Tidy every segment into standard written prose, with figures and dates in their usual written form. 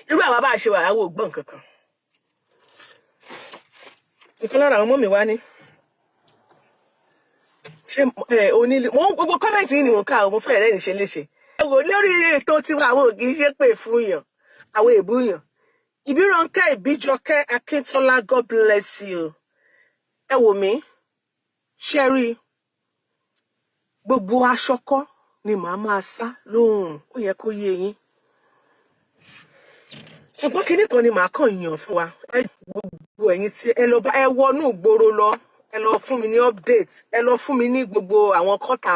Irú àwa bá a ṣe wà, àwọn ò gbọ́ nǹkan kan. Ìkan lára àwọn ọmọ mi wá ní, ṣé ẹ onílé mo gbogbo comment yìí ni mo kà ó, mo fẹ́ rẹ́rìn ṣe léṣe. Ẹ wò, lórí ètò tiwa, àwọn ò kì í ṣe pé fún yàn, àwọn èbú yàn. Ìbírónkẹ́ Ìbíjọkẹ́ Akíntọ́lá, God bless you. Ẹ wò mí, ṣe rí gbogbo aṣọ kọ́ ni màá máa sá lóòrùn, ó yẹ kó yé yín. Ṣùgbọ́n kinní kan ni màá kàn yàn fún wa. Ẹ gbogbo ẹ̀yin tí ẹ lọ bá, ẹ wọnú ìgboro lọ, ẹ lọ fún mi ní update, ẹ lọ fún mi ní gbogbo àwọn kọta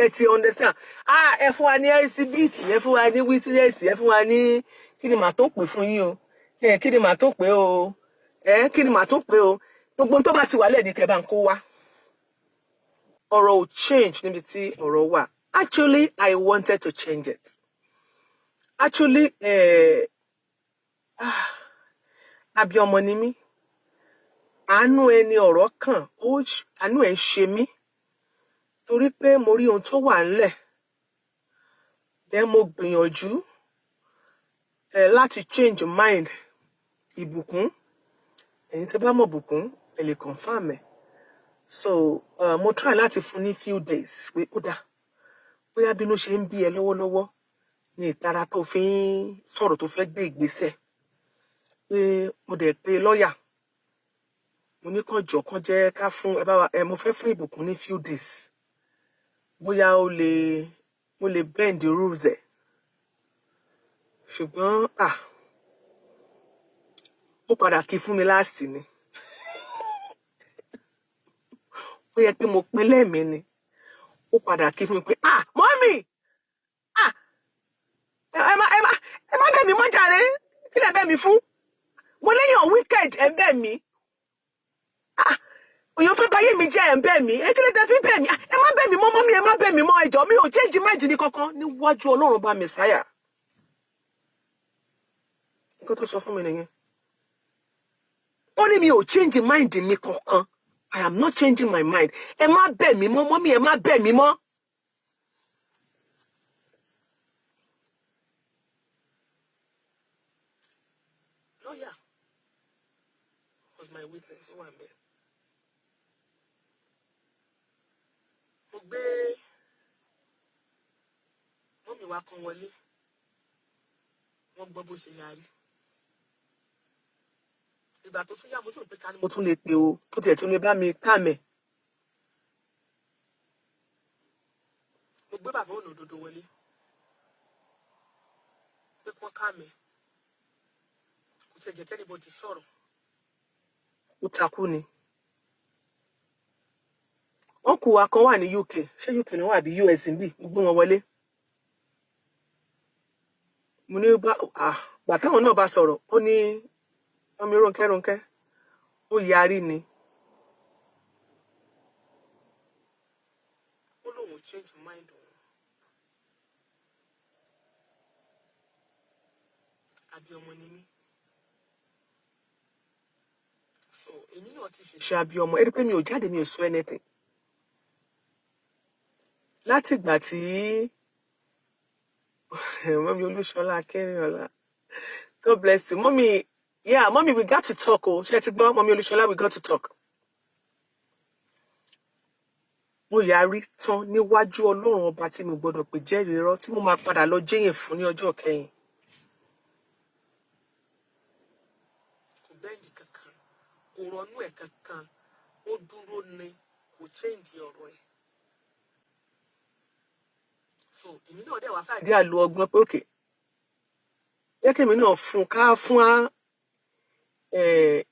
ẹ ti understand. Ah, ẹ fún wa ní exhibit, ẹ fún wa ní witness, ẹ fún wa ní kí ni màá tó pè fún yín o, ẹ kí ni màá tó pè o, ẹ kí ni màá tó pè o. Gbogbo tó bá ti wà lẹ́ẹ̀ni kẹ́ bá ń kó wá. Ọ̀rọ̀ ò change níbi tí ọ̀rọ̀ wà. Actually, I wanted to change it. Actually, abiyamọ ni mí. Àánú ẹni ọ̀rọ̀ kàn ó, àánú ẹ̀ ń ṣe mí torí pé mo rí ohun tó wà ńlẹ̀. Then mo gbìyànjú láti change mind Ìbùkún. Ẹ̀yin tẹ́ bá mọ̀ Bùkún, ẹ lè confirm ẹ̀. So mo try láti fún ní few days pé ó dáa, bóyá bínú ṣe ń bí ẹ lọ́wọ́lọ́wọ́ ní ìtara tó fi ń sọ̀rọ̀, tó fẹ́ gbé ìgbésẹ̀. Pé mo dẹ̀ pé lọ́ọ̀yà, mo ní kàn jọ kàn jẹ́ ká fún ẹ bá wa ẹ, mo fẹ́ fún Ìbùkún ní few days, bóyá ó lè bend the rules ẹ̀. Ṣùgbọ́n ah, ó padà kí fún mi last ni. Ó yẹ pé mo pín lẹ́mìí ni. Ó padà kí fún mi pé, "Ah, mummy, ah, ẹ má bẹ̀ mí mọ́ jàre. Kí lẹ bẹ̀ mí fún? Mo léyàn wicked, ẹ bẹ̀ mí. Ah, òyìn fẹ́ báyé mi jẹ́, ẹ̀ ń bẹ̀ mí. Ẹ kí lè tẹ́ fi bẹ̀ mí? Ẹ má bẹ̀ mí mọ́, mummy, ẹ má bẹ̀ mí mọ́. Ẹjọ́ mi ò change mind mi kankan níwájú Ọlọ́run bá mi sáyà." Nǹkan tó sọ fún mi nìyẹn. Ó ní mi ò change mind mi kankan. I am not changing my mind. Ẹ má bẹ̀ mí mọ́, mummy, ẹ má bẹ̀ mí mọ́. Lawyer was my witness. Ó wà ńbẹ̀. Mo gbé mummy wa kan wọlé, wọ́n gbọ́ bó ṣe yarí. Ìgbà tó tún yá, mo tún rò pé ká ní mo tún lè pè o, tó tiẹ̀ tún lè bá mi kàmẹ̀. Mo gbé bàbá ònà òdodo wọlé pé kí wọ́n kàmẹ̀. Kò tiẹ̀ jẹ́ k'anybody sọ̀rọ̀, ó takú ni. Uncle wa kan wà ní UK, ṣé UK náà wà bí US ń bì? Mo gbé wọn wọlé. Mo ní bá gbà táwọn náà bá sọ̀rọ̀, ó ní ọmọ Rónkẹ́, Rónkẹ́, ó yarí ni. Ó lóun change mind òun. Abiyamọ ni mí. So èmi náà ti ṣe abiyamọ. Ẹ rí pé mi ò jáde, mi ò sọ anything láti ìgbà tí mummy Olúṣọlá Akínrínọlá, God bless you, mummy. Yeah, mummy, we got to talk o. Ṣé ti gbọ́, mummy Olúṣọlá? We got to talk. Mo yarí tán níwájú Ọlọ́run ọba tí mi gbọ́dọ̀ pè jẹ́rìí irọ́, tí mo máa padà lọ jẹ́yìn fún ní ọjọ́ kẹyìn. Kò bend kankan, kò rọnú ẹ̀ kankan, ó dúró ni, kò change ọ̀rọ̀ ẹ̀. So èmi náà dẹ̀ wá fàdí àlò ọgbọ́n pé òkè, jẹ́ kí èmi náà fún ká fún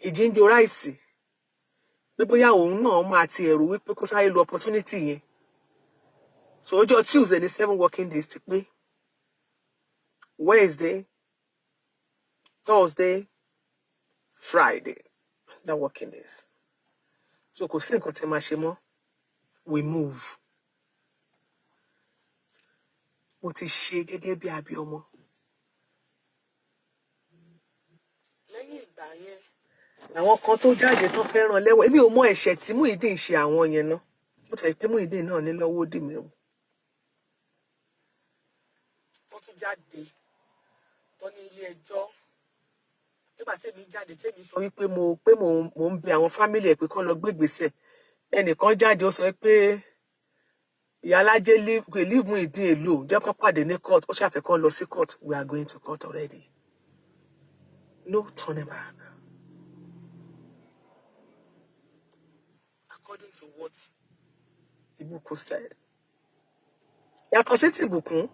ìjíǹjo ráìsì, pé bóyá òun náà máa ti ẹ̀rù wípé kó sáré lo opportunity yẹn. So ọjọ́ Tuesday ní 7 working days ti pé. Wednesday, Thursday, Friday, that working days. So kò sí nǹkan tí ẹ máa ṣe mọ́. We move. Mo ti ṣe gẹ́gẹ́ bí abiyamọ. Lẹ́yìn ìgbà yẹn, àwọn kan tó jáde tó fẹ́ ràn lẹ́wọ̀, èmi ò mọ ẹ̀ṣẹ̀ tí Muyideen ṣe àwọn yẹn náà. Bó tẹ̀ pé Muyideen náà ní lọ́wọ́ dì mí o. Wọ́n tún jáde tó ní ilé ẹjọ́. Tèmi jáde, tèmi sọ wípé mo pé mo ń bẹ àwọn family ẹ̀ pé kán lọ gbé ìgbésẹ̀. Ẹnìkan jáde, ó sọ pé ìyálájé leave Muyideen alone, jẹ́ kó pàdé ní court. Ó ṣàfẹ́ kán lọ sí court. We are going to court already, no turning back, according to what Ìbùkún said. Yàtọ̀ sí ti Ìbùkún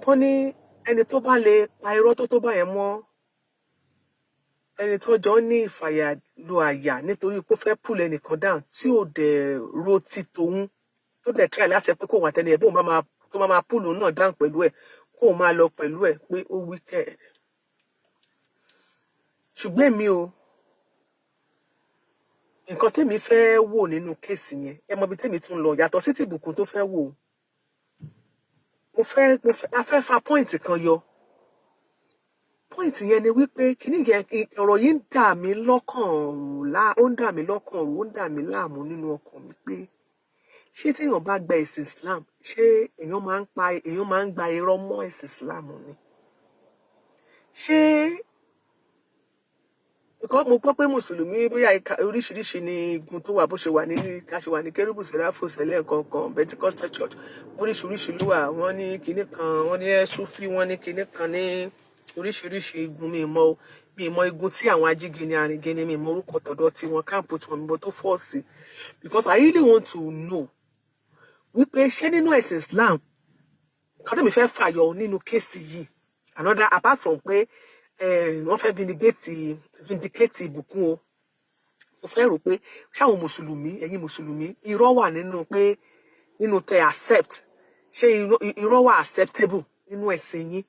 tó ní ẹni tó bá lè pa irọ́ tó bá yẹn mọ́ ẹni tó jọ ń ní ìfàyà lu àyà nítorí pé ó fẹ́ pull ẹnìkan down, tí ò dẹ̀ ro ti tòun, tó dẹ̀ try láti ẹ pé kó wà tẹ́lẹ̀ ẹ̀ bóun bá máa tó máa máa pull òun náà down pẹ̀lú ẹ̀, kó o máa lọ pẹ̀lú ẹ̀, pé ó wicked. Ṣùgbọ́n èmi o, nǹkan tèmi fẹ́ wò nínú case yẹn, ẹ mọ ibi tèmi tún lọ yàtọ̀ sí ti Ìbùkún tó fẹ́ wò. Mo fẹ́ a fẹ́ fa point kan yọ. Point yẹn ni wípé kíní yẹn, ọ̀rọ̀ yìí ń dà mí lọ́kàn lá, ó ń dà mí lọ́kàn rú, ó ń dà mí láàmú nínú ọkàn mi pé ṣé téèyàn bá gba ẹ̀sìn Islam, ṣé èèyàn máa ń pa, èèyàn máa ń gba irọ́ mọ́ ẹ̀sìn Islam ni? Ṣé because mo gbọ́ pé mùsùlùmí bóyá oríṣiríṣi ni igun tó wà, bó ṣe wà ní ká ṣe wà ní Kérúbù, Sẹ́ráfù, Sẹ́lẹ̀, nǹkan kan, Pentecostal church, oríṣiríṣi ló wà. Wọ́n ní kinní kan, wọ́n ní Súfì, wọ́n ní kinní kan, ní oríṣiríṣi igun. Mi mọ̀ o, mi mọ̀ igun tí àwọn ajígini arìngini, mi mọ̀ orúkọ tọ̀dọ̀ tí wọn, camp tí wọn, mi mọ̀ tó fọ́ sí, because I really want to know wípé ṣé nínú ẹ̀sìn Islam kan tó mi fẹ́ fàyọ nínú case yìí, another apart from pé wọ́n fẹ́ vindicate Ìbùkún o, mo fẹ́ rò pé ṣáwọn mùsùlùmí, ẹ̀yin mùsùlùmí, irọ́ wà nínú pé nínú tẹ accept, ṣé irọ́ wà acceptable nínú ẹ̀sìn yín?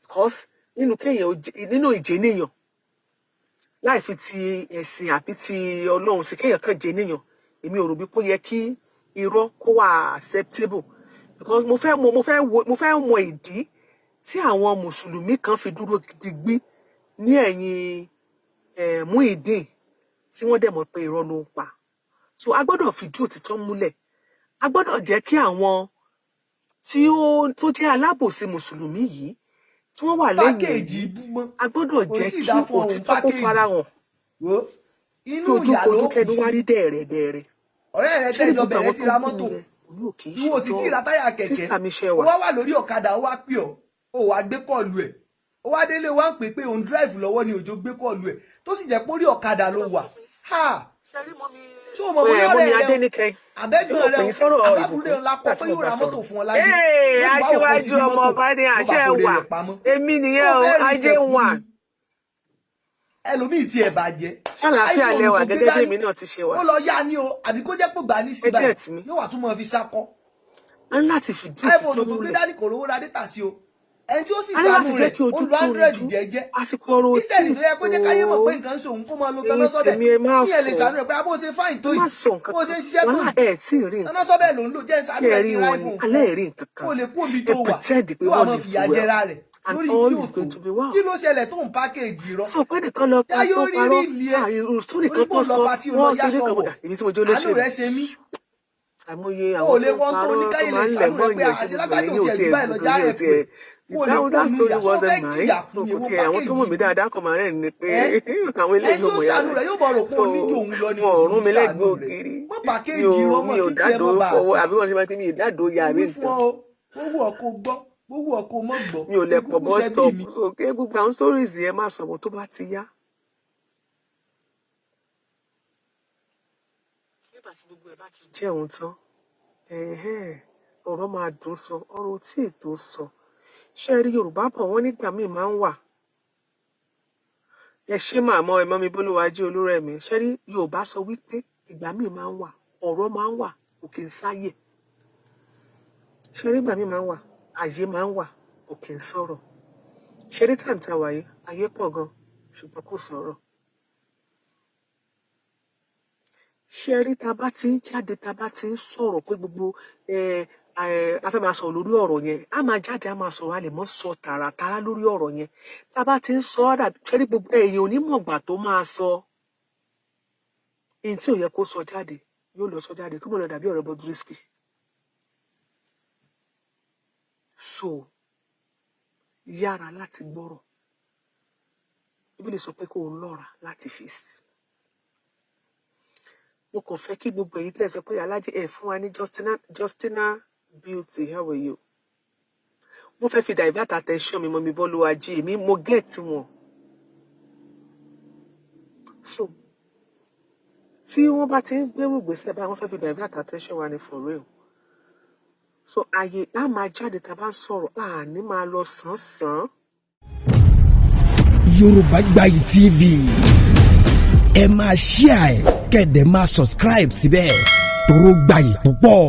Because nínú kéèyàn nínú ìjẹnìyàn, láì fi ti ẹ̀sìn àbí ti Ọlọ́run sí, kéèyàn kàn jẹnìyàn, èmi ò rò bí kó yẹ kí irọ́ kó wà acceptable, because mo fẹ́ mọ ìdí tí àwọn mùsùlùmí kan fi dúró digbí ní ẹ̀yìn Muyideen, tí wọ́n dẹ̀ mọ̀ pé irọ́ ló ń pa. So a gbọ́dọ̀ fìdí òtítọ́ múlẹ̀. A gbọ́dọ̀ jẹ́ kí àwọn tí ó tó jẹ́ alábòsí mùsùlùmí yìí tí wọ́n wà lẹ́yìn ẹ̀ pákéèjì yìí, ibú mọ́ a gbọ́dọ̀ kò jẹ́ tí ì kí dá fún òun òtítọ́ kó pákéèjì farahàn, wo kí inú ojú ìyà ló kojú kù kẹnu wá sí. rí dẹ̀rẹ̀dẹ̀rẹ̀. Ọ̀rẹ́ rẹ Ṣé ní tẹ́jọ gbogbo bẹ̀rẹ̀ àwọn ti tó ra ń bú mọ́tò, mi yẹn, òní ò kì í ìwọ ò sì ṣọjọ́ tí ì ra táyà kẹ̀kẹ́. Sister mi ṣe Ó wà. wá wà lórí ọ̀kadà, ó wá pè ọ́, ó wá gbé call ẹ̀, ó wá délé, ó wá ń pè pé òun drive lọ́wọ́ ni òjò gbé call ẹ̀, tó sì jẹ́ pé orí ọ̀kadà ló wà. Ha, ṣé o mọ̀ bóyá Mummy ọ̀rẹ́ rẹ o, Adéníkẹ́, àbẹ́gbọ́n mo rẹ pè o, yín sọ̀rọ̀ àbábúrò Ìbùkún rẹ ńlá kọ nígbà tí pé mo yóò bá ra mọ́tò sọ̀rọ̀. fún ọ láyé, Ee, ló sì wá wò kó sí aṣíwájú bí ọmọ mọ́tò ọba ní ló bá àṣẹ forí wà rẹ̀ pamọ́. Èmi Ó nìyẹn o, fẹ́ rí ajé ń ìṣẹ̀kú wà. ni ẹlòmíì tí ẹ bàjẹ́. Ṣàlàáfíà iPhone lẹwà tó gbé gẹ́gẹ́ bí dání, èmi náà ti ṣe wà. ó lọ yá ni o, àbí kó jẹ́ pé gbà ní Ẹ sí báyìí, get mi. yóò wà tún mọ́ fi sákọ́. A ní láti fìdí iPhone òtítọ́ tó gbé múlẹ̀. dání kò rówó ra data sí o. Ẹni tí ó sì A ní láti ṣàánú jẹ́ rẹ̀ kí ó ojú lo kó Android rinjú. jẹ́jẹ́, Àsìkò ọ̀rọ̀ ò instead tí tó yẹ kó jẹ́ káyé mọ̀ tó. pé nǹkan ń ṣòun, kó máa lo Ẹ̀yin tọ́lọ́sọ́bẹ̀ tèmi, ẹ má kí ẹ lè fọ́. ṣàánú rẹ̀ pé abó ṣe fine tó Ẹ má yìí, sọ nǹkan bó ṣe kan. ń ṣiṣẹ́ tó Wàhálà yìí, ẹ̀ tí ì rí nǹkan tọ́lọ́sọ́bẹ̀ kan. ló ń lò, jẹ́ ń ṣàánú Ṣé ẹ rẹ̀ rí kí n ra wọn ni? iPhone fún Alẹ́ ọ, ẹ̀ rí nǹkan kó kan. o lè kú omi Ẹ tó wà, pretend pé yóò wá all máa is fìyà well jẹra rẹ̀ and lórí all tí ò is tó. going to be well. Kí ló ṣẹlẹ̀ tó ń pákéèjì rọ Sọ pé nìkan lọ yáyó pásítọ̀ rírí parọ́. ilé ẹ Ah, irú story kan onípò tó lọ sọ patí o lọ wọ́n yá kiri kan sọ̀wọ̀ kódà èmi tí mo jẹ́ àánú olóṣèlú. rẹ̀ ṣe mí. Àìmọye O ò àwọn lè tó ń wọ́n tó parọ́ tó oníkáyè lè máa ń lẹ̀ ṣàánú mọ́ rẹ̀ pé èèyàn ṣe gbogbo àṣelágbájá ẹ̀yìn ò ò tiẹ̀ jù tiẹ̀ báyìí lọ gbogbo já ẹ̀yìn ò ẹ̀ pé tiẹ̀. kó o lè That kú that ònú story ìyà sọ wasn't fẹ́ mine. jìyà So kú ni kò èwo tiẹ̀ àwọn tó pákéèjì mọ̀ mí ibú dáadáa kàn máa rẹ́rìn ni pé ẹ àwọn ẹni eléyìí tí ò ó mọ̀ ṣàánú yàrá. rẹ̀ yóò bọ̀ rò pé So oníjó òun lọ ni wọn kò ò sì rún ní mi ṣàánú lẹ́gbẹ̀ẹ́ rẹ̀ ògiri. mọ́ Mi pákéèjì ò rọmọ mi ò kí tiẹ̀ dádò mọ́ bá a fọwọ́ ta àbí wọ́n ṣe máa ń pè mí ìdádò ya mo àbí wí fún nǹkan. ọ o, bó wù ọ́ kó gbọ́, bó wù ọ́ kó mọ́ gbọ́, Mi ò lẹ̀ pọ̀ ìkúkú bus ṣẹbí stop. mi. So kí gbogbo àwọn stories yẹn má sọ̀rọ̀ tó bá ti yá. Nígbà tí gbogbo ẹ̀ bá ti jẹ́ òun tán, ẹ̀hẹ́n, ọ̀rọ̀ máa dùn sọ, ọ̀rọ̀ tí ètò sọ. Ṣé ẹ rí, Yorùbá bọ̀ wọ́n nígbà míì máa ń wà. Ẹ ṣé màmá ẹ mọ́ mi Bólúwájí Olúrẹ̀mí. Ṣé rí, Yorùbá sọ wípé ìgbà míì máa ń wà, ọ̀rọ̀ máa ń wà, kò kì í sáyè. Ṣé rí, ìgbà míì máa ń wà, àyè máa ń wà, kò kì í sọ̀rọ̀. Ṣé rí time tá a wà yìí, ayé pọ̀ gan, ṣùgbọ́n kò sọ̀rọ̀. Ṣé rí, tá a bá ti ń jáde, tá a bá ti ń sọ̀rọ̀ pé gbogbo a fẹ́ máa sọ̀rọ̀ lórí ọ̀rọ̀ yẹn, a máa jáde, a máa sọ̀rọ̀, a lè mọ́ sọ tààràtàrà lórí ọ̀rọ̀ yẹn. Tá a bá ti ń sọ ọ́ dàbí, ṣé rí, gbogbo èèyàn onímọ̀gbà tó máa sọ ihun tí ò yẹ kó sọ jáde, yóò lọ sọ jáde, kí mo lọ dàbí ọ̀rọ̀ Bobrisky. So yára láti gbọ́rọ̀. Bíbélì sọ pé kó o lọ́ra láti fèsì. Mo kàn fẹ́ kí gbogbo èyí tẹ̀ sọ pé alájẹ ẹ̀ fún wa ní Justina, Justina Beauty, how are you? Wọ́n fẹ́ fi divert attention mi mọ́ mi bọ́lúwájí èmi, mo get wọn. So tí wọ́n bá ti ń gbérù gbèsè báyìí, wọ́n fẹ́ fi divert attention wa ni, for real. So àyè á máa jáde tá a bá ń sọ̀rọ̀, à ní máa lọ sàn-án. Yorùbá Gbayì TV, ẹ máa share ẹ, kẹ́ ẹ dẹ̀ máa subscribe síbẹ̀, toró gbayì púpọ̀.